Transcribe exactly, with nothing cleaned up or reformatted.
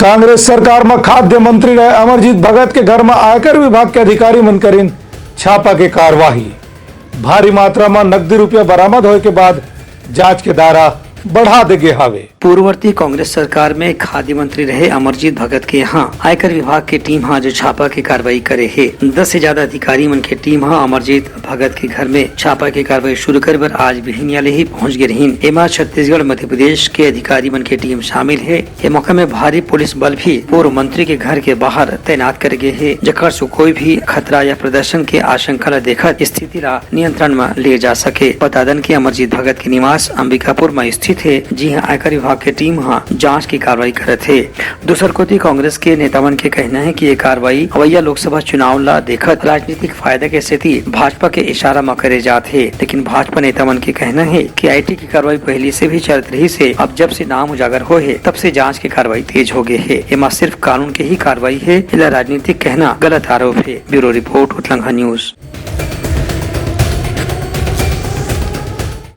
कांग्रेस सरकार म खाद्य मंत्री रहे अमरजीत भगत के घर म आयकर विभाग के अधिकारी मन करिन छापा के कार्रवाई। भारी मात्रा म नकदी रुपया बरामद होए के बाद जांच के दायरा बढ़ा दे गे हावे। पूर्ववर्ती कांग्रेस सरकार में खाद्य मंत्री रहे अमरजीत भगत के यहाँ आयकर विभाग के टीम ह जो छापा के कार्रवाई करे हे, दस से ज्यादा अधिकारी मन के टीम ह अमरजीत भगत के घर में छापा के कार्रवाई शुरू करे बर आज बिहनिया ले ही पहुंच गे रहिन। एमा छत्तीसगढ़, मध्य प्रदेश के अधिकारी मन के टीम शामिल हे। ए मौका में भारी पुलिस बल भी पूर्व मंत्री के घर के बाहर तैनात करे गे हे, जेकर से कोई भी खतरा या प्रदर्शन के आशंका ल देखत स्थिति ला नियंत्रण म ले जा सके। बता दन कि अमरजीत भगत के निवास अंबिकापुर म स्थित हे, जिहां आयकर विभाग के टीम ह जांच के कार्रवाई करत हे। दूसर कोति कांग्रेस के नेता मन के कहना हे कि ये कार्रवाई अवइया लोकसभा चुनाव ला देखत राजनीतिक फायदा के सेती भाजपा के इशारा म करे जात हे, लेकिन भाजपा नेता मन के कहना हे कि आईटी की कार्रवाई पहली से भी चलत रहिस हे, अब जब से नाम उजागर होए हे, तब से जांच के कार्रवाई तेज हो गे हे। एमा सिर्फ कानून के ही कार्रवाई हे, एला राजनीतिक कहना गलत आरोप हे। Bureau report, Utlangha news.